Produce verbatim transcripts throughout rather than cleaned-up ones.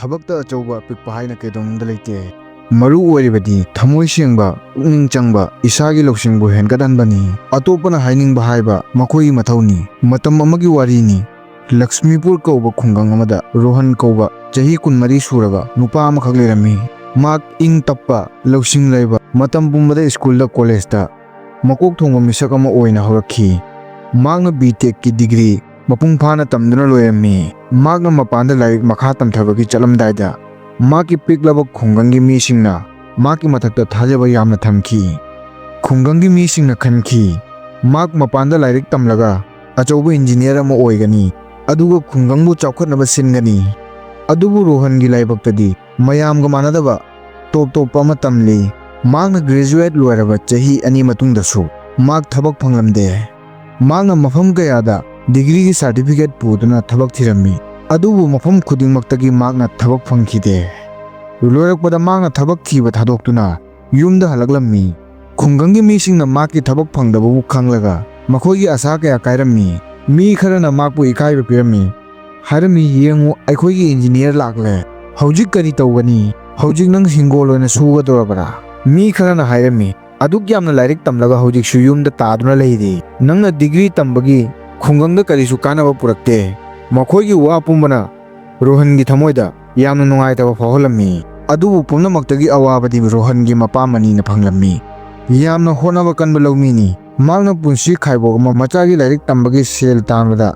ꯊꯕꯛꯇ ꯑꯆꯧꯕ ꯑꯄꯤꯛꯄ ꯍꯥꯏꯅ ꯀꯩꯗꯧꯅꯨꯡꯗ ꯂꯩꯇꯦ꯫ ꯃꯔꯨ ꯑꯣꯏꯔꯤꯕꯗꯤ ꯊꯃꯣꯏ ꯁꯦꯡꯕ, ꯄꯨꯛꯅꯤꯡ ꯆꯪꯕ, ꯏꯁꯥꯒꯤ ꯂꯧꯁꯤꯡꯕꯨ ꯍꯦꯟꯒꯠꯍꯟꯕꯅꯤ꯫ ꯑꯇꯣꯞꯄꯅ ꯍꯥꯏꯅꯤꯡꯕ ꯍꯥꯏꯕ ꯃꯈꯣꯏꯒꯤ ꯃꯊꯧꯅꯤ꯫ ꯃꯇꯝ ꯑꯃꯒꯤ ꯋꯥꯔꯤꯅꯤ꯫ ꯂꯛꯁꯃꯤꯄꯨꯔ ꯀꯧꯕ ꯈꯨꯡꯒꯪ ꯑꯃꯗ ꯔꯣꯍꯟ ꯀꯧꯕ ꯆꯍꯤ ꯀꯨꯟꯃꯔꯤ ꯁꯨꯔꯕ ꯅꯨꯄꯥ ꯑꯃꯈꯛ ꯂꯩꯔꯝꯃꯤ꯫ ꯃꯍꯥꯛ ꯏꯪ ꯇꯞꯄ, ꯂꯧꯁꯤꯡ ꯂꯩꯕ, ꯃꯇꯝ ꯄꯨꯝꯕꯗ ꯁ꯭ꯀꯨꯜꯗ, ꯀꯣꯂꯦꯖꯇ ꯃꯀꯣꯛ ꯊꯣꯡꯕ ꯃꯤꯁꯛ ꯑꯃ ꯑꯣꯏꯅ ꯍꯧꯔꯛꯈꯤ꯫ ꯃꯍꯥꯛꯅ ꯕꯤ ꯇꯦꯛꯀꯤ ꯗꯤꯒ꯭ꯔꯤ ꯃꯄꯨꯡ ꯐꯥꯅ ꯇꯝꯗꯨꯅ ꯂꯣꯏꯔꯝꯃꯤ꯫ ꯃꯍꯥꯛꯅ ꯃꯄꯥꯟꯗ ꯂꯥꯏꯔꯤꯛ ꯃꯈꯥ ꯇꯝꯊꯕꯒꯤ ꯆꯠꯂꯝꯗꯥꯏꯗ, ꯃꯍꯥꯛꯀꯤ ꯄꯤꯛꯂꯕ ꯈꯨꯡꯒꯪꯒꯤ ꯃꯤꯁꯤꯡꯅ ꯃꯍꯥꯛꯀꯤ ꯃꯊꯛꯇ ꯊꯥꯖꯕ ꯌꯥꯝꯅ ꯊꯝꯈꯤ꯫ ꯈꯨꯡꯒꯪꯒꯤ ꯃꯤꯁꯤꯡꯅ ꯈꯟꯈꯤ, ꯃꯍꯥꯛ ꯃꯄꯥꯟꯗ ꯂꯥꯏꯔꯤꯛ ꯇꯝꯂꯒ ꯑꯆꯧꯕ ꯏꯟꯖꯤꯅꯤꯌꯔ ꯑꯃ ꯑꯣꯏꯒꯅꯤ, ꯑꯗꯨꯒ ꯈꯨꯡꯒꯪꯕꯨ ꯆꯥꯎꯈꯠꯅꯕ ꯁꯤꯟꯒꯅꯤ꯫ ꯑꯗꯨꯕꯨ ꯔꯣꯍꯟꯒꯤ ꯂꯥꯏꯕꯛꯇꯗꯤ ꯃꯌꯥꯝꯒ ꯃꯥꯟꯅꯗꯕ ꯇꯣꯞ ꯇꯣꯞꯄ ꯑꯃ ꯇꯝꯂꯤ꯫ ꯃꯍꯥꯛꯅ ꯒ꯭ꯔꯦꯖꯨꯋꯦꯠ ꯂꯣꯏꯔꯕ ꯆꯍꯤ ꯑꯅꯤ ꯃꯇꯨꯡꯗꯁꯨ ꯃꯍꯥꯛ ꯊꯕꯛ ꯐꯪꯂꯝꯗꯦ꯫ ꯃꯍꯥꯛꯅ ꯃꯐꯝ ꯀꯌꯥꯗ ꯗꯤꯒ꯭ꯔꯤꯒꯤ ꯁꯥꯔꯇꯤꯐꯤꯀꯦꯠ ꯄꯨꯗꯨꯅ ꯊꯕꯛ ꯊꯤꯔꯝꯃꯤ, ꯑꯗꯨꯕꯨ ꯃꯐꯝ ꯈꯨꯗꯤꯡꯃꯛꯇꯒꯤ ꯃꯍꯥꯛꯅ ꯊꯕꯛ ꯐꯪꯈꯤꯗꯦ꯫ ꯂꯣꯏꯔꯛꯄꯗ ꯃꯍꯥꯛꯅ ꯊꯕꯛ ꯊꯤꯕ ꯊꯥꯗꯣꯛꯇꯨꯅ ꯌꯨꯝꯗ ꯍꯜꯂꯛꯂꯝꯃꯤ꯫ ꯈꯨꯡꯒꯪꯒꯤ ꯃꯤꯁꯤꯡꯅ ꯃꯍꯥꯛꯀꯤ ꯊꯕꯛ ꯐꯪꯗꯕꯕꯨ ꯈꯪꯂꯒ ꯃꯈꯣꯏꯒꯤ ꯑꯁꯥ ꯀꯌꯥ ꯀꯥꯏꯔꯝꯃꯤ꯫ ꯃꯤ ꯈꯔꯅ ꯃꯍꯥꯛꯄꯨ ꯏꯀꯥꯏꯕ ꯄꯤꯔꯝꯃꯤ꯫ ꯍꯥꯏꯔꯝꯃꯤ, "ꯌꯦꯡꯉꯨ, ꯑꯩꯈꯣꯏꯒꯤ ꯏꯟꯖꯤꯅꯤꯌꯔ ꯂꯥꯛꯂꯦ꯫ ꯍꯧꯖꯤꯛ ꯀꯔꯤ ꯇꯧꯒꯅꯤ? ꯍꯧꯖꯤꯛ ꯅꯪ ꯍꯤꯡꯒꯣꯜ ꯑꯣꯏꯅ ꯁꯨꯒꯗꯧꯔꯕ꯭ꯔꯥ?" ꯃꯤ ꯈꯔꯅ ꯍꯥꯏꯔꯝꯃꯤ, "ꯑꯗꯨꯛ ꯌꯥꯝꯅ ꯂꯥꯏꯔꯤꯛ ꯇꯝꯂꯒ ꯍꯧꯖꯤꯛꯁꯨ ꯌꯨꯝꯗ ꯇꯥꯗꯨꯅ ꯂꯩꯔꯤ꯫ ꯅꯪꯅ ꯗꯤꯒ꯭ꯔꯤ ꯇꯝꯕꯒꯤ ꯈꯨꯡꯒꯪꯗ ꯀꯔꯤꯁꯨ ꯀꯥꯟꯅꯕ ꯄꯨꯔꯛꯇꯦ꯫" ꯃꯈꯣꯏꯒꯤ ꯋꯥ ꯄꯨꯝꯕꯅ ꯔꯣꯍꯟꯒꯤ ꯊꯃꯣꯏꯗ ꯌꯥꯝꯅ ꯅꯨꯡꯉꯥꯏꯇꯕ ꯐꯥꯎꯍꯜꯂꯝꯃꯤ꯫ ꯑꯗꯨꯕꯨ ꯄꯨꯝꯅꯃꯛꯇꯒꯤ ꯑꯋꯥꯕꯗꯤ ꯔꯣꯍꯟꯒꯤ ꯃꯄꯥ ꯃꯅꯤꯅ ꯐꯪꯂꯝꯃꯤ꯫ ꯌꯥꯝꯅ ꯍꯣꯠꯅꯕ ꯀꯟꯕ ꯂꯧꯃꯤꯅꯤ꯫ ꯃꯍꯥꯛꯅ ꯄꯨꯟꯁꯤ ꯈꯥꯏꯕꯣꯛ ꯑꯃ ꯃꯆꯥꯒꯤ ꯂꯥꯏꯔꯤꯛ ꯇꯝꯕꯒꯤ ꯁꯦꯜ ꯇꯥꯟꯕꯗ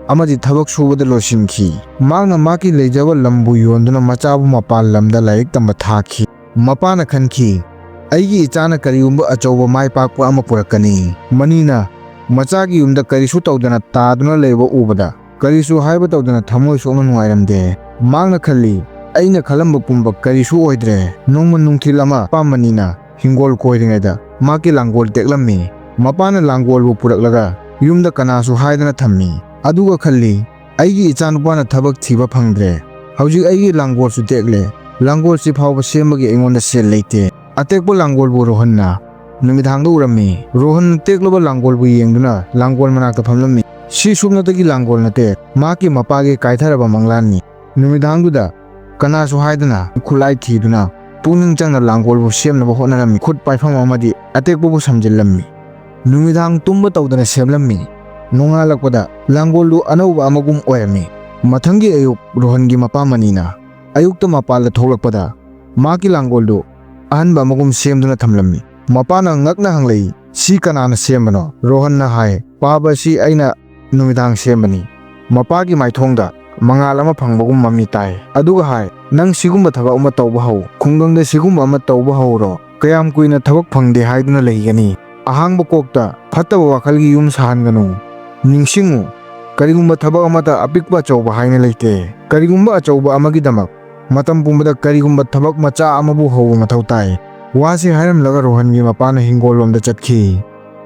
ꯑꯃꯗꯤ ꯊꯕꯛ ꯁꯨꯕꯗ ꯂꯣꯏꯁꯤꯟꯈꯤ꯫ ꯃꯍꯥꯛꯅ ꯃꯍꯥꯛꯀꯤ ꯂꯩꯖꯕ ꯂꯝꯕꯨ ꯌꯣꯟꯗꯨꯅ ꯃꯆꯥꯕꯨ ꯃꯄꯥꯟ ꯂꯝꯗ ꯂꯥꯏꯔꯤꯛ ꯇꯝꯕ ꯊꯥꯈꯤ꯫ ꯃꯄꯥꯅ ꯈꯟꯈꯤ, "ꯑꯩꯒꯤ ꯏꯆꯥꯅ ꯀꯔꯤꯒꯨꯝꯕ ꯑꯆꯧꯕ ꯃꯥꯏ ꯄꯥꯛꯄ ꯑꯃ ꯄꯨꯔꯛꯀꯅꯤ꯫" ꯃꯅꯤꯅ ꯃꯆꯥꯒꯤ ꯌꯨꯝꯗ ꯀꯔꯤꯁꯨ ꯇꯧꯗꯅ ꯇꯥꯗꯨꯅ ꯂꯩꯕ ꯎꯕꯗ ꯀꯔꯤꯁꯨ ꯍꯥꯏꯕ ꯇꯧꯗꯅ ꯊꯃꯣꯏ ꯁꯣꯛꯅ ꯅꯨꯡꯉꯥꯏꯔꯝꯗꯦ꯫ ꯃꯍꯥꯛꯅ ꯈꯜꯂꯤ, "ꯑꯩꯅ ꯈꯜꯂꯝꯕ ꯄꯨꯝꯕ ꯀꯔꯤꯁꯨ ꯑꯣꯏꯗ꯭ꯔꯦ꯫" ꯅꯣꯡꯃ ꯅꯨꯡꯊꯤꯜ ꯑꯃ ꯃꯄꯥ ꯃꯅꯤꯅ ꯍꯤꯡꯒꯣꯜ ꯀꯣꯏꯔꯤꯉꯩꯗ ꯃꯍꯥꯛꯀꯤ ꯂꯥꯡꯒꯣꯜ ꯇꯦꯛꯂꯝꯃꯤ꯫ ꯃꯄꯥꯅ ꯂꯥꯡꯒꯣꯜꯕꯨ ꯄꯨꯔꯛꯂꯒ ꯌꯨꯝꯗ ꯀꯅꯥꯁꯨ ꯍꯥꯏꯗꯅ ꯊꯝꯃꯤ꯫ ꯑꯗꯨꯒ ꯈꯜꯂꯤ, "ꯑꯩꯒꯤ ꯏꯆꯥꯅꯨꯄꯥꯅ ꯊꯕꯛ ꯊꯤꯕ ꯐꯪꯗ꯭ꯔꯦ꯫ ꯍꯧꯖꯤꯛ ꯑꯩꯒꯤ ꯂꯥꯡꯒꯣꯜꯁꯨ ꯇꯦꯛꯂꯦ꯫ ꯂꯥꯡꯒꯣꯜꯁꯤ ꯐꯥꯎꯕ ꯁꯦꯝꯕꯒꯤ ꯑꯩꯉꯣꯟꯗ ꯁꯦꯜ ꯂꯩꯇꯦ꯫" ꯑꯇꯦꯛꯄ ꯂꯥꯡꯒꯣꯜꯕꯨ ꯔꯣꯍꯟꯅ ꯅꯨꯃꯤꯗꯥꯡꯗ ꯎꯔꯝꯃꯤ꯫ ꯔꯣꯍꯟꯅ ꯇꯦꯛꯂꯕ ꯂꯥꯡꯒꯣꯜꯕꯨ ꯌꯦꯡꯗꯨꯅ ꯂꯥꯡꯒꯣꯜ ꯃꯅꯥꯛꯇ ꯐꯝꯂꯝꯃꯤ꯫ "ꯁꯤ ꯁꯨꯞꯅꯇꯒꯤ ꯂꯥꯡꯒꯣꯜ ꯅꯠꯇꯦ, ꯃꯍꯥꯛꯀꯤ ꯃꯄꯥꯒꯤ ꯀꯥꯏꯊꯔꯕ ꯃꯪꯂꯥꯟꯅꯤ꯫" ꯅꯨꯃꯤꯗꯥꯡꯗꯨꯗ ꯀꯅꯥꯁꯨ ꯍꯥꯏꯗꯅ ꯈꯨꯠꯂꯥꯏ ꯊꯤꯗꯨꯅ ꯄꯨꯛꯅꯤꯡ ꯆꯪꯅ ꯂꯥꯡꯒꯣꯜꯕꯨ ꯁꯦꯝꯅꯕ ꯍꯣꯠꯅꯔꯝꯃꯤ꯫ ꯈꯨꯠ ꯄꯥꯏꯐꯝ ꯑꯃꯗꯤ ꯑꯇꯦꯛꯄꯕꯨ ꯁꯝꯖꯤꯜꯂꯝꯃꯤ꯫ ꯅꯨꯃꯤꯗꯥꯡ ꯇꯨꯝꯕ ꯇꯧꯗꯅ ꯁꯦꯝꯂꯝꯃꯤ꯫ ꯅꯣꯡꯉꯥꯜꯂꯛꯄꯗ ꯂꯥꯡꯒꯣꯜꯗꯨ ꯑꯅꯧꯕ ꯑꯃꯒꯨꯝ ꯑꯣꯏꯔꯝꯃꯤ꯫ ꯃꯊꯪꯒꯤ ꯑꯌꯨꯛ ꯔꯣꯍꯟꯒꯤ ꯃꯄꯥ ꯃꯅꯤꯅ ꯑꯌꯨꯛꯇ ꯃꯄꯥꯟꯗ ꯊꯣꯛꯂꯛꯄꯗ ꯃꯍꯥꯛꯀꯤ ꯂꯥꯡꯒꯣꯜꯗꯨ ꯑꯍꯟꯕ ꯑꯃꯒꯨꯝ ꯁꯦꯝꯗꯨꯅ ꯊꯝꯂꯝꯃꯤ꯫ ꯃꯄꯥꯅ ꯉꯛꯅ ꯍꯪꯂꯛꯏ, "ꯁꯤ ꯀꯅꯥꯅ ꯁꯦꯝꯕꯅꯣ?" ꯔꯣꯍꯟꯅ ꯍꯥꯏ, "ꯄꯥꯕ ꯑꯁꯤ ꯑꯩꯅ ꯅꯨꯃꯤꯗꯥꯡ ꯁꯦꯝꯕꯅꯤ꯫" ꯃꯄꯥꯒꯤ ꯃꯥꯏꯊꯣꯡꯗ ꯃꯉꯥꯜ ꯑꯃ ꯐꯪꯕꯒꯨꯝ ꯃꯃꯤ ꯇꯥꯏ꯫ ꯑꯗꯨꯒ ꯍꯥꯏ, "ꯅꯪ ꯁꯤꯒꯨꯝꯕ ꯊꯕꯛ ꯑꯃ ꯇꯧꯕ ꯍꯧ꯫ ꯈꯨꯡꯒꯪꯗ ꯁꯤꯒꯨꯝꯕ ꯑꯃ ꯇꯧꯕ ꯍꯧꯔꯣ꯫ ꯀꯌꯥꯝ ꯀꯨꯏꯅ ꯊꯕꯛ ꯐꯪꯗꯦ ꯍꯥꯏꯗꯨꯅ ꯂꯩꯒꯅꯤ? ꯑꯍꯥꯡꯕ ꯀꯣꯛꯇ ꯐꯠꯇꯕ ꯋꯥꯈꯜꯒꯤ ꯌꯨꯝ ꯁꯥꯍꯟꯒꯅꯨ꯫ ꯅꯤꯡꯁꯤꯡꯉꯨ, ꯀꯔꯤꯒꯨꯝꯕ ꯊꯕꯛ ꯑꯃꯇ ꯑꯄꯤꯛꯄ ꯑꯆꯧꯕ ꯍꯥꯏꯅ ꯂꯩꯇꯦ꯫ ꯀꯔꯤꯒꯨꯝꯕ ꯑꯆꯧꯕ ꯑꯃꯒꯤꯗꯃꯛ ꯃꯇꯝ ꯄꯨꯝꯕꯗ ꯀꯔꯤꯒꯨꯝꯕ ꯊꯕꯛ ꯃꯆꯥ ꯑꯃꯕꯨ ꯍꯧꯕ ꯃꯊꯧ ꯇꯥꯏ꯫" ꯋꯥꯁꯤ ꯍꯥꯏꯔꯝꯂꯒ ꯔꯣꯍꯟꯒꯤ ꯃꯄꯥꯅ ꯍꯤꯡꯒꯣꯜꯂꯣꯝꯗ ꯆꯠꯈꯤ꯫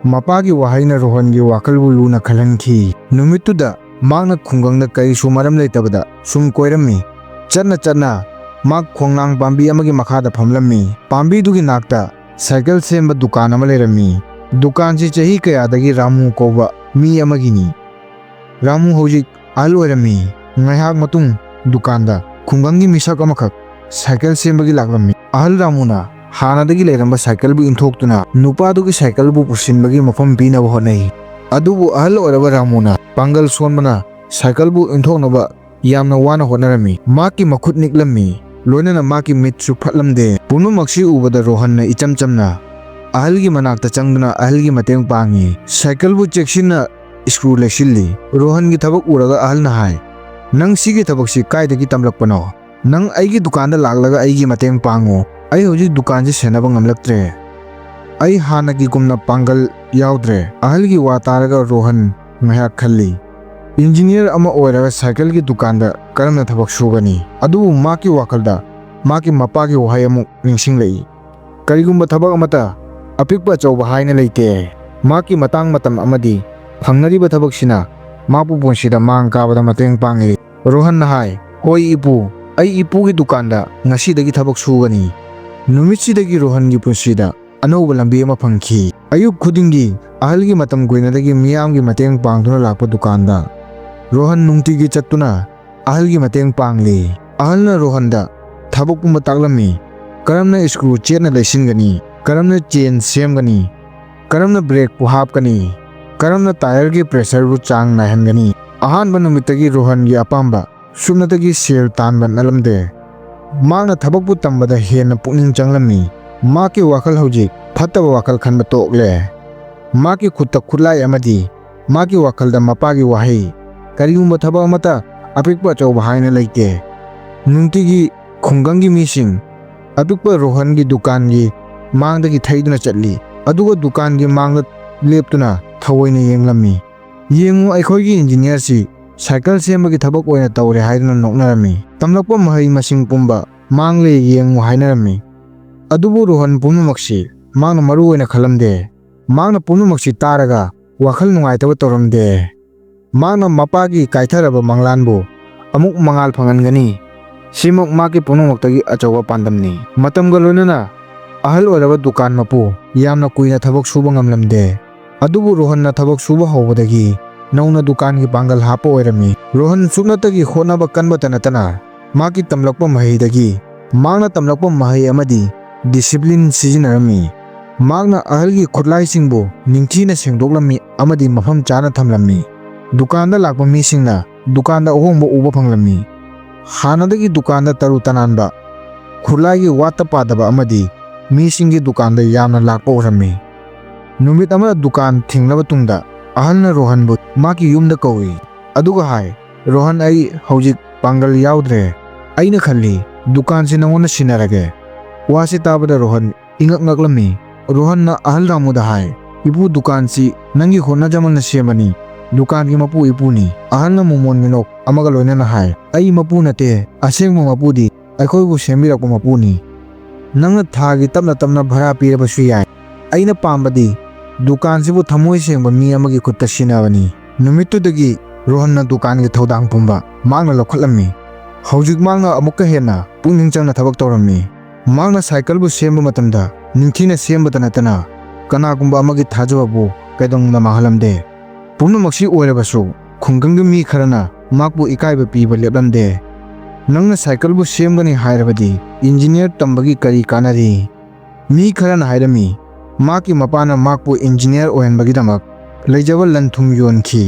ꯃꯄꯥꯒꯤ ꯋꯥꯍꯩꯅ ꯔꯣꯍꯟꯒꯤ ꯋꯥꯈꯜꯕꯨ ꯂꯨꯅ ꯈꯜꯍꯟꯈꯤ꯫ ꯅꯨꯃꯤꯠꯇꯨꯗ ꯃꯍꯥꯛꯅ ꯈꯨꯡꯒꯪꯗ ꯀꯔꯤꯁꯨ ꯃꯔꯝ ꯂꯩꯇꯕꯗ ꯁꯨꯝ ꯀꯣꯏꯔꯝꯃꯤ꯫ ꯆꯠꯅ ꯆꯠꯅ ꯃꯍꯥꯛ ꯈꯣꯡꯅꯥꯡ ꯄꯥꯝꯕꯤ ꯑꯃꯒꯤ ꯃꯈꯥꯗ ꯐꯝꯂꯝꯃꯤ꯫ ꯄꯥꯝꯕꯤꯗꯨꯒꯤ ꯅꯥꯛꯇ ꯁꯥꯏꯀꯜ ꯁꯦꯝꯕ ꯗꯨꯀꯥꯟ ꯑꯃ ꯂꯩꯔꯝꯃꯤ꯫ ꯗꯨꯀꯥꯟꯁꯤ ꯆꯍꯤ ꯀꯌꯥꯗꯒꯤ ꯔꯥꯃꯨ ꯀꯧꯕ ꯃꯤ ꯑꯃꯒꯤꯅꯤ꯫ ꯔꯥꯃꯨ ꯍꯧꯖꯤꯛ ꯑꯍꯜ ꯑꯣꯏꯔꯝꯃꯤ꯫ ꯉꯥꯏꯍꯥꯛ ꯃꯇꯨꯡ ꯗꯨꯀꯥꯟꯗ ꯈꯨꯡꯒꯪꯒꯤ ꯃꯤꯁꯛ ꯑꯃꯈꯛ ꯁꯥꯏꯀꯜ ꯁꯦꯝꯕꯒꯤ ꯂꯥꯛꯂꯝꯃꯤ꯫ ꯑꯍꯜ ꯔꯥꯃꯨꯅ ꯍꯥꯟꯅꯗꯒꯤ ꯂꯩꯔꯝꯕ ꯁꯥꯏꯀꯜꯕꯨ ꯏꯟꯊꯣꯛꯇꯨꯅ ꯅꯨꯄꯥꯗꯨꯒꯤ ꯁꯥꯏꯀꯜꯕꯨ ꯄꯨꯁꯤꯟꯕꯒꯤ ꯃꯐꯝ ꯄꯤꯅꯕ ꯍꯣꯠꯅꯩ꯫ ꯑꯗꯨꯕꯨ ꯑꯍꯜ ꯑꯣꯏꯔꯕ ꯔꯥꯃꯨꯅ ꯄꯥꯡꯒꯜ ꯁꯣꯟꯕꯅ ꯁꯥꯏꯀꯜꯕꯨ ꯏꯟꯊꯣꯛꯅꯕ ꯌꯥꯝꯅ ꯋꯥꯅ ꯍꯣꯠꯅꯔꯝꯃꯤ꯫ ꯃꯍꯥꯛꯀꯤ ꯃꯈꯨꯠ ꯅꯤꯛꯂꯝꯃꯤ, ꯂꯣꯏꯅꯅ ꯃꯍꯥꯛꯀꯤ ꯃꯤꯠꯁꯨ ꯐꯠꯂꯝꯗꯦ꯫ ꯄꯨꯝꯅꯃꯛꯁꯤ ꯎꯕꯗ ꯔꯣꯍꯟꯅ ꯏꯆꯝ ꯆꯝꯅ ꯑꯍꯜꯒꯤ ꯃꯅꯥꯛꯇ ꯆꯪꯗꯨꯅ ꯑꯍꯜꯒꯤ ꯃꯇꯦꯡ ꯄꯥꯡꯉꯤ꯫ ꯁꯥꯏꯀꯜꯕꯨ ꯆꯦꯛꯁꯤꯟꯅ ꯁ꯭ꯀ꯭ꯔꯨ ꯂꯩꯁꯤꯜꯂꯤ꯫ ꯔꯣꯍꯟꯒꯤ ꯊꯕꯛ ꯎꯔꯒ ꯑꯍꯜꯅ ꯍꯥꯏ, "ꯅꯪ ꯁꯤꯒꯤ ꯊꯕꯛꯁꯤ ꯀꯥꯏꯗꯒꯤ ꯇꯝꯂꯛꯄꯅꯣ? ꯅꯪ ꯑꯩꯒꯤ ꯗꯨꯀꯥꯟꯗ ꯂꯥꯛꯂꯒ ꯑꯩꯒꯤ ꯃꯇꯦꯡ ꯄꯥꯡꯉꯨ꯫ ꯑꯩ ꯍꯧꯖꯤꯛ ꯗꯨꯀꯥꯟꯁꯤ ꯁꯦꯟꯅꯕ ꯉꯝꯂꯛꯇ꯭ꯔꯦ꯫ ꯑꯩ ꯍꯥꯟꯅꯒꯤꯒꯨꯝꯅ ꯄꯥꯡꯒꯜ ꯌꯥꯎꯗ꯭ꯔꯦ꯫" ꯑꯍꯜꯒꯤ ꯋꯥ ꯇꯥꯔꯒ ꯔꯣꯍꯟ ꯉꯥꯏꯍꯥꯛ ꯈꯜꯂꯤ꯫ ꯏꯟꯖꯤꯅꯤꯌꯔ ꯑꯃ ꯑꯣꯏꯔꯒ ꯁꯥꯏꯀꯜꯒꯤ ꯗꯨꯀꯥꯟꯗ ꯀꯔꯝꯅ ꯊꯕꯛ ꯁꯨꯒꯅꯤ? ꯑꯗꯨꯕꯨ ꯃꯍꯥꯛꯀꯤ ꯋꯥꯈꯜꯗ ꯃꯍꯥꯛꯀꯤ ꯃꯄꯥꯒꯤ ꯋꯥꯍꯩ ꯑꯃꯨꯛ ꯅꯤꯡꯁꯤꯡꯂꯛꯏ꯫ ꯀꯔꯤꯒꯨꯝꯕ ꯊꯕꯛ ꯑꯃꯠꯇ ꯑꯄꯤꯛꯄ ꯑꯆꯧꯕ ꯍꯥꯏꯅ ꯂꯩꯇꯦ꯫ ꯃꯍꯥꯛꯀꯤ ꯃꯇꯥꯡ ꯃꯇꯝ ꯑꯃꯗꯤ ꯐꯪꯅꯔꯤꯕ ꯊꯕꯛꯁꯤꯅ ꯃꯍꯥꯛꯄꯨ ꯄꯨꯟꯁꯤꯗ ꯃꯥꯡ ꯀꯥꯕꯗ ꯃꯇꯦꯡ ꯄꯥꯡꯏ꯫ ꯔꯣꯍꯟꯅ ꯍꯥꯏ, "ꯍꯣꯏ ꯏꯄꯨ, ꯑꯩ ꯏꯄꯨꯒꯤ ꯗꯨꯀꯥꯟꯗ ꯉꯁꯤꯗꯒꯤ ꯊꯕꯛ ꯁꯨꯒꯅꯤ꯫" ꯅꯨꯃꯤꯠꯁꯤꯗꯒꯤ ꯔꯣꯍꯟꯒꯤ ꯄꯨꯟꯁꯤꯗ ꯑꯅꯧꯕ ꯂꯝꯕꯤ ꯑꯃ ꯐꯪꯈꯤ꯫ ꯑꯌꯨꯛ ꯈꯨꯗꯤꯡꯒꯤ ꯑꯍꯜꯒꯤ ꯃꯇꯝ ꯀꯨꯏꯅꯗꯒꯤ ꯃꯤꯌꯥꯝꯒꯤ ꯃꯇꯦꯡ ꯄꯥꯡꯗꯨꯅ ꯂꯥꯛꯄ ꯗꯨꯀꯥꯟꯗ ꯔꯣꯍꯟ ꯅꯨꯡꯇꯤꯒꯤ ꯆꯠꯇꯨꯅ ꯑꯍꯜꯒꯤ ꯃꯇꯦꯡ ꯄꯥꯡꯂꯤ꯫ ꯑꯍꯜꯅ ꯔꯣꯍꯟꯗ ꯊꯕꯛ ꯄꯨꯝꯕ ꯇꯥꯛꯂꯝꯃꯤ꯫ ꯀꯔꯝꯅ ꯁ꯭ꯀꯔꯨ ꯆꯦꯠꯅ ꯂꯩꯁꯤꯟꯒꯅꯤ, ꯀꯔꯝꯅ ꯆꯦꯟ ꯁꯦꯝꯒꯅꯤ, ꯀꯔꯝꯅ ꯕ꯭ꯔꯦꯛꯄꯨ ꯍꯥꯞꯀꯅꯤ, ꯀꯔꯝꯅ ꯇꯥꯌꯔꯒꯤ ꯄ꯭ꯔꯦꯁꯔꯕꯨ ꯆꯥꯡ ꯅꯥꯏꯍꯟꯒꯅꯤ꯫ ꯑꯍꯥꯟꯕ ꯅꯨꯃꯤꯠꯇꯒꯤ ꯔꯣꯍꯟꯒꯤ ꯑꯄꯥꯝꯕ ꯁꯨꯞꯅꯇꯒꯤ ꯁꯦꯜ ꯇꯥꯟꯕ ꯅꯠꯂꯝꯗꯦ꯫ ꯃꯍꯥꯛꯅ ꯊꯕꯛꯄꯨ ꯇꯝꯕꯗ ꯍꯦꯟꯅ ꯄꯨꯛꯅꯤꯡ ꯆꯪꯂꯝꯃꯤ꯫ ꯃꯍꯥꯛꯀꯤ ꯋꯥꯈꯜ ꯍꯧꯖꯤꯛ ꯐꯠꯇꯕ ꯋꯥꯈꯜ ꯈꯟꯕ ꯇꯣꯛꯂꯦ꯫ ꯃꯍꯥꯛꯀꯤ ꯈꯨꯠꯇ ꯈꯨꯠꯂꯥꯏ ꯑꯃꯗꯤ ꯃꯍꯥꯛꯀꯤ ꯋꯥꯈꯜꯗ ꯃꯄꯥꯒꯤ ꯋꯥꯍꯩ, "ꯀꯔꯤꯒꯨꯝꯕ ꯊꯕꯛ ꯑꯃꯠꯇ ꯑꯄꯤꯛꯄ ꯑꯆꯧꯕ ꯍꯥꯏꯅ ꯂꯩꯇꯦ"꯫ ꯅꯨꯡꯇꯤꯒꯤ ꯈꯨꯡꯒꯪꯒꯤ ꯃꯤꯁꯤꯡ ꯑꯄꯤꯛꯄ ꯔꯣꯍꯟꯒꯤ ꯗꯨꯀꯥꯟꯒꯤ ꯃꯥꯡꯗꯒꯤ ꯊꯩꯗꯨꯅ ꯆꯠꯂꯤ, ꯑꯗꯨꯒ ꯗꯨꯀꯥꯟꯒꯤ ꯃꯥꯡꯗ ꯂꯦꯞꯇꯨꯅ ꯊꯑꯣꯏꯅ ꯌꯦꯡꯂꯝꯃꯤ꯫ "ꯌꯦꯡꯉꯨ, ꯑꯩꯈꯣꯏꯒꯤ ꯏꯟꯖꯤꯅꯤꯌꯔꯁꯤ ꯁꯥꯏꯀꯜ ꯁꯦꯝꯕꯒꯤ ꯊꯕꯛ ꯑꯣꯏꯅ ꯇꯧꯔꯦ" ꯍꯥꯏꯗꯨꯅ ꯅꯣꯛꯅꯔꯝꯃꯤ꯫ "ꯇꯝꯂꯛꯄ ꯃꯍꯩ ꯃꯁꯤꯡ ꯄꯨꯝꯕ ꯃꯥꯡꯂꯦ, ꯌꯦꯡꯉꯨ" ꯍꯥꯏꯅꯔꯝꯃꯤ꯫ ꯑꯗꯨꯕꯨ ꯔꯣꯍꯟ ꯄꯨꯝꯅꯃꯛꯁꯤ ꯃꯍꯥꯛꯅ ꯃꯔꯨ ꯑꯣꯏꯅ ꯈꯜꯂꯝꯗꯦ꯫ ꯃꯍꯥꯛꯅ ꯄꯨꯝꯅꯃꯛꯁꯤ ꯇꯥꯔꯒ ꯋꯥꯈꯜ ꯅꯨꯡꯉꯥꯏꯇꯕ ꯇꯧꯔꯝꯗꯦ꯫ ꯃꯍꯥꯛꯅ ꯃꯄꯥꯒꯤ ꯀꯥꯏꯊꯔꯕ ꯃꯪꯂꯥꯟꯕꯨ ꯑꯃꯨꯛ ꯃꯉꯥꯜ ꯐꯪꯍꯟꯒꯅꯤ꯫ ꯁꯤꯃꯛ ꯃꯍꯥꯛꯀꯤ ꯄꯨꯝꯅꯃꯛꯇꯒꯤ ꯑꯆꯧꯕ ꯄꯥꯟꯗꯝꯅꯤ꯫ ꯃꯇꯝꯒ ꯂꯣꯏꯅꯅ ꯑꯍꯜ ꯑꯣꯏꯔꯕ ꯗꯨꯀꯥꯟ ꯃꯄꯨ ꯌꯥꯝꯅ ꯀꯨꯏꯅ ꯊꯕꯛ ꯁꯨꯕ ꯉꯝꯂꯝꯗꯦ꯫ ꯑꯗꯨꯕꯨ ꯔꯣꯍꯟꯅ ꯊꯕꯛ ꯁꯨꯕ ꯍꯧꯕꯗꯒꯤ ꯅꯧꯅ ꯗꯨꯀꯥꯟꯒꯤ ꯄꯥꯡꯒꯜ ꯍꯥꯞꯄ ꯑꯣꯏꯔꯝꯃꯤ꯫ ꯔꯣꯍꯟ ꯁꯨꯞꯅꯇꯒꯤ ꯍꯣꯠꯅꯕ ꯀꯟꯕꯇ ꯅꯠꯇꯅ ꯃꯍꯥꯛꯀꯤ ꯇꯝꯂꯛꯄ ꯃꯍꯩꯗꯒꯤ ꯃꯍꯥꯛꯅ ꯇꯝꯂꯛꯄ ꯃꯍꯩ ꯑꯃꯗꯤ ꯗꯤꯁꯤꯄ꯭ꯂꯤꯟ ꯁꯤꯖꯤꯟꯅꯔꯝꯃꯤ꯫ ꯃꯍꯥꯛꯅ ꯑꯍꯜꯒꯤ ꯈꯨꯠꯂꯥꯏꯁꯤꯡꯕꯨ ꯅꯤꯡꯊꯤꯅ ꯁꯦꯡꯗꯣꯛꯂꯝꯃꯤ ꯑꯃꯗꯤ ꯃꯐꯝ ꯆꯥꯅ ꯊꯝꯂꯝꯃꯤ꯫ ꯗꯨꯀꯥꯟꯗ ꯂꯥꯛꯄ ꯃꯤꯁꯤꯡꯅ ꯗꯨꯀꯥꯟꯗ ꯑꯍꯣꯡꯕ ꯎꯕ ꯐꯪꯂꯝꯃꯤ꯫ ꯍꯥꯟꯅꯗꯒꯤ ꯗꯨꯀꯥꯟꯗ ꯇꯔꯨ ꯇꯅꯥꯟꯕ, ꯈꯨꯠꯂꯥꯏꯒꯤ ꯋꯥꯠꯇ ꯄꯥꯗꯕ ꯑꯃꯗꯤ ꯃꯤꯁꯤꯡꯒꯤ ꯗꯨꯀꯥꯟꯗ ꯌꯥꯝꯅ ꯂꯥꯛꯄ ꯎꯔꯝꯃꯤ꯫ ꯅꯨꯃꯤꯠ ꯑꯃꯗ ꯗꯨꯀꯥꯟ ꯊꯤꯡꯂꯕ ꯇꯨꯡꯗ ꯑꯍꯜꯅ ꯔꯣꯍꯟꯕꯨ ꯃꯍꯥꯛꯀꯤ ꯌꯨꯝꯗ ꯀꯧꯏ꯫ ꯑꯗꯨꯒ ꯍꯥꯏ, "ꯔꯣꯍꯟ, ꯑꯩ ꯍꯧꯖꯤꯛ ꯄꯥꯡꯒꯜ ꯌꯥꯎꯗ꯭ꯔꯦ꯫ ꯑꯩꯅ ꯈꯜꯂꯤ, ꯗꯨꯀꯥꯟꯁꯤ ꯅꯉꯣꯟꯗ ꯁꯤꯟꯅꯔꯒꯦ"꯫ ꯋꯥꯁꯤ ꯇꯥꯕꯗ ꯔꯣꯍꯟ ꯏꯉꯛ ꯉꯛꯂꯝꯃꯤ꯫ ꯔꯣꯍꯟꯅ ꯑꯍꯜ ꯔꯥꯃꯨꯗ ꯍꯥꯏ, "ꯏꯄꯨ, ꯗꯨꯀꯥꯟꯁꯤ ꯅꯪꯒꯤ ꯍꯣꯠꯅꯖꯃꯜꯅ ꯁꯦꯝꯕꯅꯤ꯫ ꯗꯨꯀꯥꯟꯒꯤ ꯃꯄꯨ ꯏꯄꯨꯅꯤ"꯫ ꯑꯍꯜꯅ ꯃꯣꯃꯣꯟ ꯃꯤꯅꯣꯛ ꯑꯃꯒ ꯂꯣꯏꯅꯅ ꯍꯥꯏ, "ꯑꯩ ꯃꯄꯨ ꯅꯠꯇꯦ, ꯑꯁꯦꯡꯕ ꯃꯄꯨꯗꯤ ꯑꯩꯈꯣꯏꯕꯨ ꯁꯦꯝꯕꯤꯔꯛꯄ ꯃꯄꯨꯅꯤ꯫ ꯅꯪꯅ ꯊꯥꯒꯤ ꯇꯞꯅ ꯇꯞꯅ ꯚꯔꯥ ꯄꯤꯔꯕꯁꯨ ꯌꯥꯏ꯫ ꯑꯩꯅ ꯄꯥꯝꯕꯗꯤ ꯗꯨꯀꯥꯟꯁꯤꯕꯨ ꯊꯃꯣꯏ ꯁꯦꯡꯕ ꯃꯤ ꯑꯃꯒꯤ ꯈꯨꯠꯇ ꯁꯤꯟꯅꯕꯅꯤ"꯫ ꯅꯨꯃꯤꯠꯇꯨꯗꯒꯤ ꯔꯣꯍꯟꯅ ꯗꯨꯀꯥꯟꯒꯤ ꯊꯧꯗꯥꯡ ꯄꯨꯝꯕ ꯃꯍꯥꯛꯅ ꯂꯧꯈꯠꯂꯝꯃꯤ꯫ ꯍꯧꯖꯤꯛ ꯃꯍꯥꯛꯅ ꯑꯃꯨꯛꯀ ꯍꯦꯟꯅ ꯄꯨꯛꯅꯤꯡ ꯆꯪꯅ ꯊꯕꯛ ꯇꯧꯔꯝꯃꯤ꯫ ꯃꯍꯥꯛꯅ ꯁꯥꯏꯀꯜꯕꯨ ꯁꯦꯝꯕ ꯃꯇꯝꯗ ꯅꯤꯡꯊꯤꯅ ꯁꯦꯝꯕꯇ ꯅꯠꯇꯅ ꯀꯅꯥꯒꯨꯝꯕ ꯑꯃꯒꯤ ꯊꯥꯖꯕꯕꯨ ꯀꯩꯗꯧꯅꯨꯡꯗ ꯃꯥꯡꯍꯜꯂꯝꯗꯦ꯫ ꯄꯨꯝꯅꯃꯛꯁꯤ ꯑꯣꯏꯔꯕꯁꯨ, ꯈꯨꯡꯒꯪꯒꯤ ꯃꯤ ꯈꯔꯅ ꯃꯍꯥꯛꯄꯨ ꯏꯀꯥꯏꯕ ꯄꯤꯕ ꯂꯦꯞꯂꯝꯗꯦ꯫ "ꯅꯪꯅ ꯁꯥꯏꯀꯜꯕꯨ ꯁꯦꯝꯒꯅꯤ ꯍꯥꯏꯔꯕꯗꯤ ꯏꯟꯖꯤꯅꯤꯌꯔ ꯇꯝꯕꯒꯤ ꯀꯔꯤ ꯀꯥꯟꯅꯔꯤ?" ꯃꯤ ꯈꯔꯅ ꯍꯥꯏꯔꯝꯃꯤ, ꯃꯍꯥꯛꯀꯤ ꯃꯄꯥꯅ ꯃꯍꯥꯛꯄꯨ ꯏꯟꯖꯤꯅꯤꯌꯔ ꯑꯣꯏꯍꯟꯕꯒꯤꯗꯃꯛ ꯂꯩꯖꯕ ꯂꯟ ꯊꯨꯝ ꯌꯣꯟꯈꯤ꯫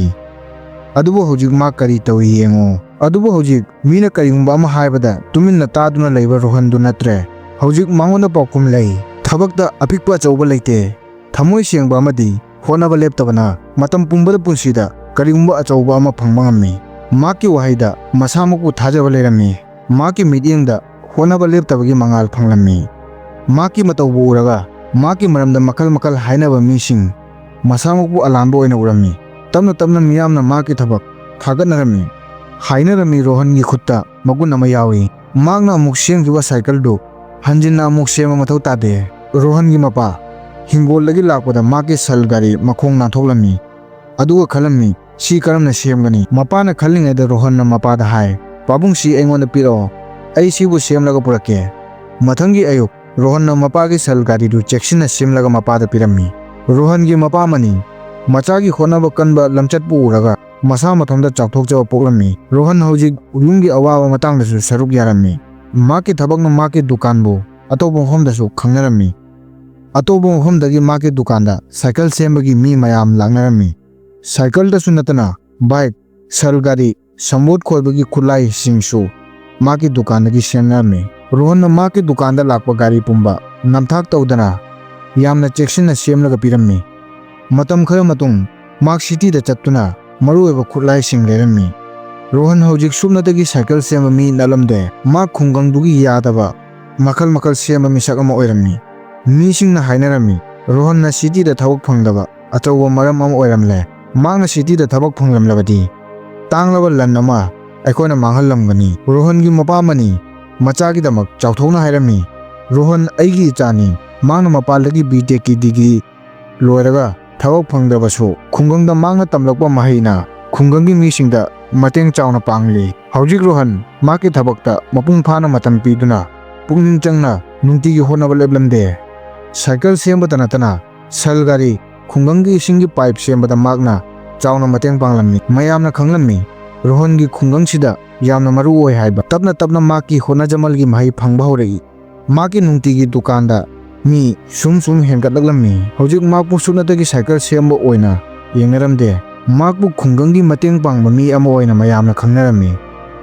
ꯑꯗꯨꯕꯨ ꯍꯧꯖꯤꯛ ꯃꯍꯥꯛ ꯀꯔꯤ ꯇꯧꯏ ꯌꯦꯡꯉꯨ꯫ ꯑꯗꯨꯕꯨ ꯍꯧꯖꯤꯛ ꯃꯤꯅ ꯀꯔꯤꯒꯨꯝꯕ ꯑꯃ ꯍꯥꯏꯕꯗ ꯇꯨꯃꯤꯟꯅ ꯇꯥꯗꯨꯅ ꯂꯩꯕ ꯔꯣꯍꯟꯗꯨ ꯅꯠꯇ꯭ꯔꯦ꯫ ꯍꯧꯖꯤꯛ ꯃꯉꯣꯟꯗ ꯄꯥꯎꯈꯨꯝ ꯂꯩ꯫ ꯊꯕꯛꯇ ꯑꯄꯤꯛꯄ ꯑꯆꯧꯕ ꯂꯩꯇꯦ꯫ ꯊꯃꯣꯏ ꯁꯦꯡꯕ ꯑꯃꯗꯤ ꯍꯣꯠꯅꯕ ꯂꯦꯞꯇꯕꯅ ꯃꯇꯝ ꯄꯨꯝꯕꯗ ꯄꯨꯟꯁꯤꯗ ꯀꯔꯤꯒꯨꯝꯕ ꯑꯆꯧꯕ ꯑꯃ ꯐꯪꯕ ꯉꯝꯃꯤ꯫ ꯃꯍꯥꯛꯀꯤ ꯋꯥꯍꯩꯗ ꯃꯁꯥꯃꯛꯄꯨ ꯊꯥꯖꯕ ꯂꯩꯔꯝꯃꯤ꯫ ꯃꯍꯥꯛꯀꯤ ꯃꯤꯠꯌꯦꯡꯗ ꯍꯣꯠꯅꯕ ꯂꯦꯞꯇꯕꯒꯤ ꯃꯉꯥꯜ ꯐꯪꯂꯝꯃꯤ꯫ ꯃꯍꯥꯛꯀꯤ ꯃꯇꯧꯕꯨ ꯎꯔꯒ ꯃꯍꯥꯛꯀꯤ ꯃꯔꯝꯗ ꯃꯈꯜ ꯃꯈꯜ ꯍꯥꯏꯅꯕ ꯃꯤꯁꯤꯡ ꯃꯁꯥꯃꯛꯄꯨ ꯑꯂꯥꯟꯕ ꯑꯣꯏꯅ ꯎꯔꯝꯃꯤ꯫ ꯇꯞꯅ ꯇꯞꯅ ꯃꯤꯌꯥꯝꯅ ꯃꯍꯥꯛꯀꯤ ꯊꯕꯛ ꯊꯥꯒꯠꯅꯔꯝꯃꯤ꯫ ꯍꯥꯏꯅꯔꯝꯃꯤ, "ꯔꯣꯍꯟꯒꯤ ꯈꯨꯠꯇ ꯃꯒꯨꯟ ꯑꯃ ꯌꯥꯎꯏ꯫ ꯃꯍꯥꯛꯅ ꯑꯃꯨꯛ ꯁꯦꯝꯈꯤꯕ ꯁꯥꯏꯀꯜꯗꯨ ꯍꯟꯖꯤꯟꯅ ꯑꯃꯨꯛ ꯁꯦꯝꯕ ꯃꯊꯧ ꯇꯥꯗꯦ"꯫ ꯔꯣꯍꯟꯒꯤ ꯃꯄꯥ ꯍꯤꯡꯒꯣꯜꯗꯒꯤ ꯂꯥꯛꯄꯗ ꯃꯍꯥꯛꯀꯤ ꯁꯜ ꯒꯥꯔꯤ ꯃꯈꯣꯡ ꯅꯥꯟꯊꯣꯛꯂꯝꯃꯤ꯫ ꯑꯗꯨꯒ ꯈꯜꯂꯝꯃꯤ, "ꯁꯤ ꯀꯔꯝꯅ ꯁꯦꯝꯒꯅꯤ?" ꯃꯄꯥꯅ ꯈꯜꯂꯤꯉꯩꯗ ꯔꯣꯍꯟꯅ ꯃꯄꯥꯗ ꯍꯥꯏ, "ꯄꯥꯕꯨꯡ, ꯁꯤ ꯑꯩꯉꯣꯟꯗ ꯄꯤꯔꯛꯑꯣ, ꯑꯩ ꯁꯤꯕꯨ ꯁꯦꯝꯂꯒ ꯄꯨꯔꯛꯀꯦ"꯫ ꯃꯊꯪꯒꯤ ꯑꯌꯨꯛ ꯔꯣꯍꯟꯅ ꯃꯄꯥꯒꯤ ꯁꯜ ꯒꯥꯔꯤꯗꯨ ꯆꯦꯛꯁꯤꯟꯅ ꯁꯦꯝꯂꯒ ꯃꯄꯥꯗ ꯄꯤꯔꯝꯃꯤ꯫ ꯔꯣꯍꯟꯒꯤ ꯃꯄꯥ ꯑꯃꯅꯤ ꯃꯆꯥꯒꯤ ꯍꯣꯠꯅꯕ ꯀꯟꯕ ꯂꯝꯆꯠꯄꯨ ꯎꯔꯒ ꯃꯁꯥ ꯃꯊꯟꯇ ꯆꯥꯎꯊꯣꯛꯆꯕ ꯄꯣꯛꯂꯝꯃꯤ꯫ ꯔꯣꯍꯟ ꯍꯧꯖꯤꯛ ꯌꯨꯝꯒꯤ ꯑꯋꯥꯕ ꯃꯇꯥꯡꯗꯁꯨ ꯁꯔꯨꯛ ꯌꯥꯔꯝꯃꯤ꯫ ꯃꯍꯥꯛꯀꯤ ꯊꯕꯛꯅ ꯃꯍꯥꯛꯀꯤ ꯗꯨꯀꯥꯟꯕꯨ ꯑꯇꯣꯞꯄ ꯃꯐꯝꯗꯁꯨ ꯈꯪꯅꯔꯝꯃꯤ꯫ ꯑꯇꯣꯞꯄ ꯃꯐꯝꯗꯒꯤ ꯃꯍꯥꯛꯀꯤ ꯗꯨꯀꯥꯟꯗ ꯁꯥꯏꯀꯜ ꯁꯦꯝꯕꯒꯤ ꯃꯤ ꯃꯌꯥꯝ ꯂꯥꯛꯅꯔꯝꯃꯤ꯫ ꯁꯥꯏꯀꯜꯗꯁꯨ ꯅꯠꯇꯅ ꯕꯥꯏꯛ, ꯁꯜ ꯒꯥꯔꯤ, ꯁꯝꯕꯣꯠ ꯈꯣꯏꯕꯒꯤ ꯈꯨꯠꯂꯥꯏꯁꯤꯡꯁꯨ ꯃꯍꯥꯛꯀꯤ ꯗꯨꯀꯥꯟꯗꯒꯤ ꯁꯦꯝꯅꯔꯝꯃꯤ꯫ ꯔꯣꯍꯟꯅ ꯃꯍꯥꯛꯀꯤ ꯗꯨꯀꯥꯟꯗ ꯂꯥꯛꯄ ꯒꯥꯔꯤ ꯄꯨꯝꯕ ꯅꯝꯊꯥꯛ ꯇꯧꯗꯅ ꯌꯥꯝꯅ ꯆꯦꯛꯁꯤꯟꯅ ꯁꯦꯝꯂꯒ ꯄꯤꯔꯝꯃꯤ꯫ ꯃꯇꯝ ꯈꯔ ꯃꯇꯨꯡ ꯃꯍꯥꯛ ꯁꯤꯇꯤꯗ ꯆꯠꯇꯨꯅ ꯃꯔꯨꯑꯣꯏꯕ ꯈꯨꯠꯂꯥꯏꯁꯤꯡ ꯂꯩꯔꯝꯃꯤ꯫ ꯔꯣꯍꯟ ꯍꯧꯖꯤꯛ ꯁꯨꯞꯅꯇꯒꯤ ꯁꯥꯏꯀꯜ ꯁꯦꯝꯕ ꯃꯤ ꯅꯠꯂꯝꯗꯦ꯫ ꯃꯍꯥꯛ ꯈꯨꯡꯒꯪꯗꯨꯒꯤ ꯌꯥꯗꯕ ꯃꯈꯜ ꯃꯈꯜ ꯁꯦꯝꯕ ꯃꯤꯁꯛ ꯑꯃ ꯑꯣꯏꯔꯝꯃꯤ꯫ ꯃꯤꯁꯤꯡꯅ ꯍꯥꯏꯅꯔꯝꯃꯤ, ꯔꯣꯍꯟꯅ ꯁꯤꯇꯤꯗ ꯊꯕꯛ ꯐꯪꯗꯕ ꯑꯆꯧꯕ ꯃꯔꯝ ꯑꯃ ꯑꯣꯏꯔꯝꯂꯦ꯫ ꯃꯍꯥꯛꯅ ꯁꯤꯇꯤꯗ ꯊꯕꯛ ꯐꯪꯂꯝꯂꯕꯗꯤ ꯇꯥꯡꯂꯕ ꯂꯟ ꯑꯃ ꯑꯩꯈꯣꯏꯅ ꯃꯥꯡꯍꯜꯂꯝꯒꯅꯤ꯫ ꯔꯣꯍꯟꯒꯤ ꯃꯄꯥ ꯑꯃꯅꯤ ꯃꯆꯥꯒꯤꯗꯃꯛ ꯆꯥꯎꯊꯣꯛꯅ ꯍꯥꯏꯔꯝꯃꯤ, "ꯔꯣꯍꯟ ꯑꯩꯒꯤ ꯏꯆꯥꯅꯤ꯫ ꯃꯍꯥꯛꯅ ꯃꯄꯥꯟꯗꯒꯤ ꯕꯤ ꯇꯦꯛꯀꯤ ꯗꯤꯒ꯭ꯔꯤ ꯂꯣꯏꯔꯒ ꯊꯕꯛ ꯐꯪꯗ꯭ꯔꯕꯁꯨ ꯈꯨꯡꯒꯪꯗ ꯃꯍꯥꯛꯅ ꯇꯝꯂꯛꯄ ꯃꯍꯩꯅ ꯈꯨꯡꯒꯪꯒꯤ ꯃꯤꯁꯤꯡꯗ ꯃꯇꯦꯡ ꯆꯥꯎꯅ ꯄꯥꯡꯂꯤ꯫ ꯍꯧꯖꯤꯛ ꯔꯣꯍꯟ ꯃꯍꯥꯛꯀꯤ ꯊꯕꯛꯇ ꯃꯄꯨꯡ ꯐꯥꯅ ꯃꯇꯝ ꯄꯤꯗꯨꯅ ꯄꯨꯛꯅꯤꯡ ꯆꯪꯅ ꯅꯨꯡꯇꯤꯒꯤ ꯍꯣꯠꯅꯕ ꯂꯦꯞꯂꯝꯗꯦ"꯫ ꯁꯥꯏꯀꯜ ꯁꯦꯝꯕꯇ ꯅꯠꯇꯅ ꯁꯜ ꯒꯥꯔꯤ, ꯈꯨꯡꯒꯪꯒꯤ ꯏꯁꯤꯡꯒꯤ ꯄꯥꯏꯞ ꯁꯦꯝꯕꯗ ꯃꯍꯥꯛꯅ ꯆꯥꯎꯅ ꯃꯇꯦꯡ ꯄꯥꯡꯂꯝꯃꯤ꯫ ꯃꯌꯥꯝꯅ ꯈꯪꯂꯝꯃꯤ, ꯔꯣꯍꯟꯒꯤ ꯈꯨꯡꯒꯪꯁꯤꯗ ꯌꯥꯝꯅ ꯃꯔꯨ ꯑꯣꯏ ꯍꯥꯏꯕ꯫ ꯇꯞꯅ ꯇꯞꯅ ꯃꯍꯥꯛꯀꯤ ꯍꯣꯠꯅꯖꯃꯜꯒꯤ ꯃꯍꯩ ꯐꯪꯕ ꯍꯧꯔꯛꯏ꯫ ꯃꯍꯥꯛꯀꯤ ꯅꯨꯡꯇꯤꯒꯤ ꯗꯨꯀꯥꯟꯗ ꯃꯤ ꯁꯨꯝ ꯁꯨꯝ ꯍꯦꯟꯒꯠꯂꯛꯂꯝꯃꯤ꯫ ꯍꯧꯖꯤꯛ ꯃꯍꯥꯛꯄꯨ ꯁꯨꯞꯅꯇꯒꯤ ꯁꯥꯏꯀꯜ ꯁꯦꯝꯕ ꯑꯣꯏꯅ ꯌꯦꯡꯅꯔꯝꯗꯦ꯫ ꯃꯍꯥꯛꯄꯨ ꯈꯨꯡꯒꯪꯒꯤ ꯃꯇꯦꯡ ꯄꯥꯡꯕ ꯃꯤ ꯑꯃ ꯑꯣꯏꯅ ꯃꯌꯥꯝꯅ ꯈꯪꯅꯔꯝꯃꯤ꯫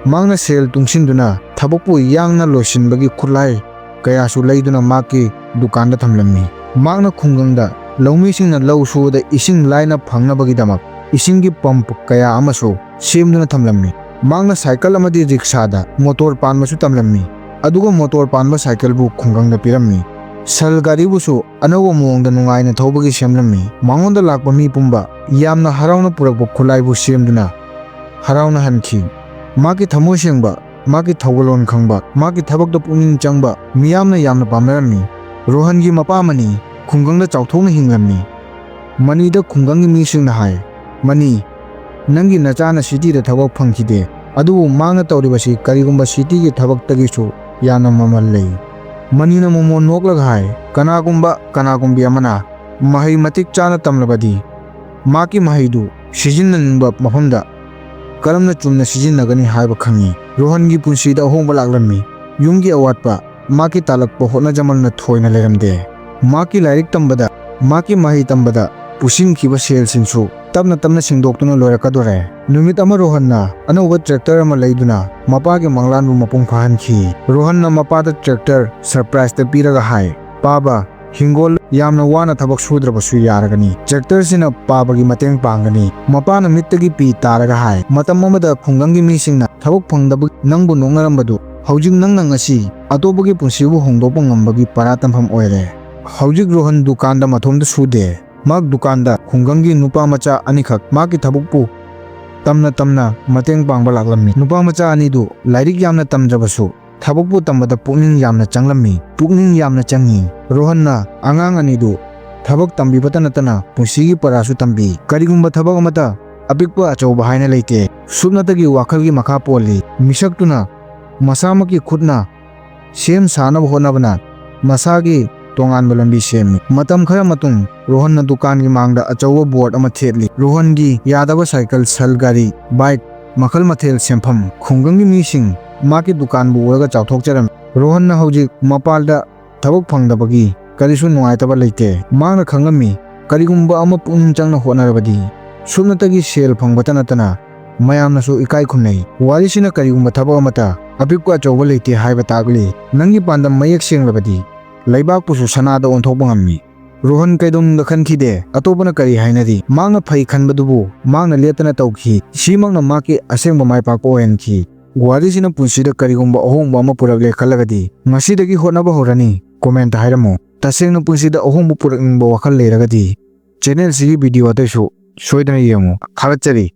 ꯃꯍꯥꯛꯅ ꯁꯦꯜ ꯇꯨꯡꯁꯤꯟꯗꯨꯅ ꯊꯕꯛꯄꯨ ꯌꯥꯡꯅ ꯂꯣꯏꯁꯤꯟꯕꯒꯤ ꯈꯨꯠꯂꯥꯏ ꯀꯌꯥꯁꯨ ꯂꯩꯗꯨꯅ ꯃꯍꯥꯛꯀꯤ ꯗꯨꯀꯥꯟꯗ ꯊꯝꯂꯝꯃꯤ꯫ ꯃꯍꯥꯛꯅ ꯈꯨꯡꯒꯪꯗ ꯂꯧꯃꯤꯁꯤꯡꯅ ꯂꯧ ꯁꯨꯕꯗ ꯏꯁꯤꯡ ꯂꯥꯏꯅ ꯐꯪꯅꯕꯒꯤꯗꯃꯛ ꯏꯁꯤꯡꯒꯤ ꯄꯝꯞ ꯀꯌꯥ ꯑꯃꯁꯨ ꯁꯦꯝꯗꯨꯅ ꯊꯝꯂꯝꯃꯤ꯫ ꯃꯍꯥꯛꯅ ꯁꯥꯏꯀꯜ ꯑꯃꯗꯤ ꯔꯤꯛꯁꯥꯗ ꯃꯣꯇꯣꯔ ꯄꯥꯟꯕꯁꯨ ꯇꯝꯂꯝꯃꯤ꯫ ꯑꯗꯨꯒ ꯃꯣꯇꯣꯔ ꯄꯥꯟꯕ ꯁꯥꯏꯀꯜꯕꯨ ꯈꯨꯡꯒꯪꯗ ꯄꯤꯔꯝꯃꯤ꯫ ꯁꯜ ꯒꯥꯔꯤꯕꯨꯁꯨ ꯑꯅꯧꯕ ꯃꯑꯣꯡꯗ ꯅꯨꯡꯉꯥꯏꯅ ꯊꯧꯕꯒꯤ ꯁꯦꯝꯂꯝꯃꯤ꯫ ꯃꯉꯣꯟꯗ ꯂꯥꯛꯄ ꯃꯤ ꯄꯨꯝꯕ ꯌꯥꯝꯅ ꯍꯔꯥꯎꯅ ꯄꯨꯔꯛꯄ ꯈꯨꯠꯂꯥꯏꯕꯨ ꯁꯦꯝꯗꯨꯅ ꯍꯔꯥꯎꯅ ꯍꯟꯈꯤ꯫ ꯃꯍꯥꯛꯀꯤ ꯊꯃꯣꯏ ꯁꯦꯡꯕ, ꯃꯍꯥꯛꯀꯤ ꯊꯧꯒꯜꯂꯣꯟ ꯈꯪꯕ, ꯃꯍꯥꯛꯀꯤ ꯊꯕꯛꯇ ꯄꯨꯛꯅꯤꯡ ꯆꯪꯕ ꯃꯤꯌꯥꯝꯅ ꯌꯥꯝꯅ ꯄꯥꯝꯅꯔꯝꯃꯤ꯫ ꯔꯣꯍꯟꯒꯤ ꯃꯄꯥ ꯃꯅꯤ ꯈꯨꯡꯒꯪꯗ ꯆꯥꯎꯊꯣꯛꯅ ꯍꯤꯡꯂꯝꯃꯤ꯫ ꯃꯅꯤꯗ ꯈꯨꯡꯒꯪꯒꯤ ꯃꯤꯁꯤꯡꯅ ꯍꯥꯏ, "ꯃꯅꯤ, ꯅꯪꯒꯤ ꯅꯆꯥꯅ ꯁꯤꯇꯤꯗ ꯊꯕꯛ ꯐꯪꯈꯤꯗꯦ, ꯑꯗꯨꯕꯨ ꯃꯍꯥꯛꯅ ꯇꯧꯔꯤꯕꯁꯤ ꯀꯔꯤꯒꯨꯝꯕ ꯁꯤꯇꯤꯒꯤ ꯊꯕꯛꯇꯒꯤꯁꯨ ꯌꯥꯝꯅ ꯃꯃꯜ ꯂꯩ꯫" ꯃꯅꯤꯅ ꯃꯣꯃꯣꯟ ꯅꯣꯛꯂꯒ ꯍꯥꯏ, "ꯀꯅꯥꯒꯨꯝꯕ, ꯀꯅꯥꯒꯨꯝꯕꯤ ꯑꯃꯅ ꯃꯍꯩ ꯃꯇꯤꯛ ꯆꯥꯅ ꯇꯝꯂꯕꯗꯤ ꯃꯍꯥꯛꯀꯤ ꯃꯍꯩꯗꯨ ꯁꯤꯖꯤꯟꯅꯅꯤꯡꯕ ꯃꯐꯝꯗ ꯀꯔꯝꯅ ꯆꯨꯝꯅ ꯁꯤꯖꯤꯟꯅꯒꯅꯤ ꯍꯥꯏꯕ ꯈꯪꯏ꯫" ꯔꯣꯍꯟꯒꯤ ꯄꯨꯟꯁꯤꯗ ꯑꯍꯣꯡꯕ ꯂꯥꯛꯂꯝꯃꯤ꯫ ꯌꯨꯝꯒꯤ ꯑꯋꯥꯠꯄ ꯃꯍꯥꯛꯀꯤ ꯇꯥꯜꯂꯛꯄ ꯍꯣꯠꯅꯖꯃꯜꯅ ꯊꯣꯏꯅ ꯂꯩꯔꯝꯗꯦ꯫ ꯃꯍꯥꯛꯀꯤ ꯂꯥꯏꯔꯤꯛ ꯇꯝꯕꯗ, ꯃꯍꯥꯛꯀꯤ ꯃꯍꯩ ꯇꯝꯕꯗ ꯄꯨꯁꯤꯟꯈꯤꯕ ꯁꯦꯜꯁꯤꯡꯁꯨ ꯇꯞꯅ ꯇꯞꯅ ꯁꯤꯡꯗꯣꯛꯇꯨꯅ ꯂꯣꯏꯔꯛꯀꯗꯣꯔꯦ꯫ ꯅꯨꯃꯤꯠ ꯑꯃ ꯔꯣꯍꯟꯅ ꯑꯅꯧꯕ ꯇ꯭ꯔꯦꯛꯇꯔ ꯑꯃ ꯂꯩꯗꯨꯅ ꯃꯄꯥꯒꯤ ꯃꯪꯂꯥꯟꯕꯨ ꯃꯄꯨꯡ ꯐꯥꯍꯟꯈꯤ꯫ ꯔꯣꯍꯟꯅ ꯃꯄꯥꯗ ꯇ꯭ꯔꯦꯛꯇꯔ ꯁꯔꯄ꯭ꯔꯥꯏꯖꯇ ꯄꯤꯔꯒ ꯍꯥꯏ, "ꯄꯥꯕ, ꯍꯤꯡꯒꯣꯜ ꯌꯥꯝꯅ ꯋꯥꯅ ꯊꯕꯛ ꯁꯨꯗ꯭ꯔꯕꯁꯨ ꯌꯥꯔꯒꯅꯤ꯫ ꯇ꯭ꯔꯦꯛꯇꯔꯁꯤꯅ ꯄꯥꯕꯒꯤ ꯃꯇꯦꯡ ꯄꯥꯡꯒꯅꯤ꯫" ꯃꯄꯥꯅ ꯃꯤꯠꯇꯒꯤ ꯄꯤ ꯇꯥꯔꯒ ꯍꯥꯏ, "ꯃꯇꯝ ꯑꯃꯗ ꯈꯨꯡꯒꯪꯒꯤ ꯃꯤꯁꯤꯡꯅ ꯊꯕꯛ ꯐꯪꯗꯕ ꯅꯪꯕꯨ ꯅꯣꯛꯅꯔꯝꯕꯗꯨ ꯍꯧꯖꯤꯛ ꯅꯪꯅ ꯉꯁꯤ ꯑꯇꯣꯞꯄꯒꯤ ꯄꯨꯟꯁꯤꯕꯨ ꯍꯣꯡꯗꯣꯛꯄ ꯉꯝꯕꯒꯤ ꯄꯔꯥ ꯇꯝꯐꯝ ꯑꯣꯏꯔꯦ꯫" ꯍꯧꯖꯤꯛ ꯔꯣꯍꯟ ꯗꯨꯀꯥꯟꯗ ꯃꯇꯣꯝꯇ ꯁꯨꯗꯦ꯫ ꯃꯍꯥꯛ ꯗꯨꯀꯥꯟꯗ ꯈꯨꯡꯒꯪꯒꯤ ꯅꯨꯄꯥ ꯃꯆꯥ ꯑꯅꯤꯈꯛ ꯃꯍꯥꯛꯀꯤ ꯊꯕꯛꯄꯨ ꯇꯝꯅ ꯇꯝꯅ ꯃꯇꯦꯡ ꯄꯥꯡꯕ ꯂꯥꯛꯂꯝꯃꯤ꯫ ꯅꯨꯄꯥ ꯃꯆꯥ ꯑꯅꯤꯗꯨ ꯂꯥꯏꯔꯤꯛ ꯌꯥꯝꯅ ꯇꯝꯗ꯭ꯔꯕꯁꯨ ꯊꯕꯛꯄꯨ ꯇꯝꯕꯗ ꯄꯨꯛꯅꯤꯡ ꯌꯥꯝꯅ ꯆꯪꯂꯝꯃꯤ꯫ ꯄꯨꯛꯅꯤꯡ ꯌꯥꯝꯅ ꯆꯪꯉꯤ꯫ ꯔꯣꯍꯟꯅ ꯑꯉꯥꯡ ꯑꯅꯤꯗꯨ ꯊꯕꯛ ꯇꯝꯕꯤꯕꯇ ꯅꯠꯇꯅ ꯄꯨꯟꯁꯤꯒꯤ ꯄꯔꯥꯁꯨ ꯇꯝꯕꯤ꯫ ꯀꯔꯤꯒꯨꯝꯕ ꯊꯕꯛ ꯑꯃꯇ ꯑꯄꯤꯛꯄ ꯑꯆꯧꯕ ꯍꯥꯏꯅ ꯂꯩꯇꯦ꯫ ꯁꯨꯞꯅꯇꯒꯤ ꯋꯥꯈꯜꯒꯤ ꯃꯈꯥ ꯄꯣꯜꯂꯤ꯫ ꯃꯤꯁꯛꯇꯨꯅ ꯃꯁꯥꯃꯛꯀꯤ ꯈꯨꯠꯅ ꯁꯦꯝ ꯁꯥꯅꯕ ꯍꯣꯠꯅꯕꯅ ꯃꯁꯥꯒꯤ ꯇꯣꯉꯥꯟꯕ ꯂꯝꯕꯤ ꯁꯦꯝꯃꯤ꯫ ꯃꯇꯝ ꯈꯔ ꯃꯇꯨꯡ ꯔꯣꯍꯟꯅ ꯗꯨꯀꯥꯟꯒꯤ ꯃꯥꯡꯗ ꯑꯆꯧꯕ ꯕꯣꯔꯗ ꯑꯃ ꯊꯦꯠꯂꯤ꯫ ꯔꯣꯍꯟꯒꯤ ꯌꯥꯗꯕ ꯁꯥꯏꯀꯜ, ꯁꯜ ꯒꯥꯔꯤ, ꯕꯥꯏꯛ, ꯃꯈꯜ ꯃꯊꯦꯜ ꯁꯦꯝꯐꯝ, ꯈꯨꯡꯒꯪꯒꯤ ꯃꯤꯁꯤꯡ ꯃꯍꯥꯛꯀꯤ ꯗꯨꯀꯥꯟꯕꯨ ꯎꯔꯒ ꯆꯥꯎꯊꯣꯛꯆꯔꯝꯃꯤ꯫ ꯔꯣꯍꯟꯅ ꯍꯧꯖꯤꯛ ꯃꯄꯥꯟꯗ ꯊꯕꯛ ꯐꯪꯗꯕꯒꯤ ꯀꯔꯤꯁꯨ ꯅꯨꯡꯉꯥꯏꯇꯕ ꯂꯩꯇꯦ꯫ ꯃꯍꯥꯛꯅ ꯈꯪꯂꯝꯃꯤ, ꯀꯔꯤꯒꯨꯝꯕ ꯑꯃ ꯄꯨꯛꯅꯤꯡ ꯆꯪꯅ ꯍꯣꯠꯅꯔꯕꯗꯤ ꯁꯨꯞꯅꯇꯒꯤ ꯁꯦꯜ ꯐꯪꯕꯇ ꯅꯠꯇꯅ ꯃꯌꯥꯝꯅꯁꯨ ꯏꯀꯥꯏ ꯈꯨꯝꯅꯩ꯫ ꯋꯥꯔꯤꯁꯤꯅ ꯀꯔꯤꯒꯨꯝꯕ ꯊꯕꯛ ꯑꯃꯠꯇ ꯑꯄꯤꯛꯄ ꯑꯆꯧꯕ ꯂꯩꯇꯦ ꯍꯥꯏꯕ ꯇꯥꯛꯂꯤ꯫ ꯅꯪꯒꯤ ꯄꯥꯟꯗꯝ ꯃꯌꯦꯛ ꯁꯦꯡꯂꯕꯗꯤ ꯂꯩꯕꯥꯛꯄꯨꯁꯨ ꯁꯅꯥꯗ ꯑꯣꯟꯊꯣꯛꯄ ꯉꯝꯃꯤ꯫ ꯔꯣꯍꯟ ꯀꯩꯗꯧꯅꯨꯡꯗ ꯈꯟꯈꯤꯗꯦ꯫ ꯑꯇꯣꯞꯄꯅ ꯀꯔꯤ ꯍꯥꯏꯅꯔꯤ? ꯃꯍꯥꯛꯅ ꯐꯩ ꯈꯟꯕꯗꯨꯕꯨ ꯃꯍꯥꯛꯅ ꯂꯦꯞꯇꯅ ꯇꯧꯈꯤ꯫ ꯁꯤꯃꯛꯅ ꯃꯍꯥꯛꯀꯤ ꯑꯁꯦꯡꯕ ꯃꯥꯏ ꯄꯥꯛꯄ ꯑꯣꯏꯍꯟꯈꯤ꯫ ꯋꯥꯔꯤꯁꯤꯅ ꯄꯨꯟꯁꯤꯗ ꯀꯔꯤꯒꯨꯝꯕ ꯑꯍꯣꯡꯕ ꯑꯃ ꯄꯨꯔꯛꯂꯦ ꯈꯜꯂꯒꯗꯤ ꯉꯁꯤꯗꯒꯤ ꯍꯣꯠꯅꯕ ꯍꯧꯔꯅꯤ꯫ ꯀꯣꯃꯦꯟꯇ ꯍꯥꯏꯔꯝꯃꯨ꯫ ꯇꯁꯦꯡꯅ ꯄꯨꯟꯁꯤꯗ ꯑꯍꯣꯡꯕ ꯄꯨꯔꯛꯅꯤꯡꯕ ꯋꯥꯈꯜ ꯂꯩꯔꯒꯗꯤ ꯆꯦꯅꯦꯜꯁꯤꯒꯤ ꯚꯤꯗꯤꯑꯣ ꯑꯇꯩꯁꯨ ꯁꯣꯏꯗꯅ ꯌꯦꯡꯉꯨ꯫ ꯊꯥꯒꯠꯆꯔꯤ꯫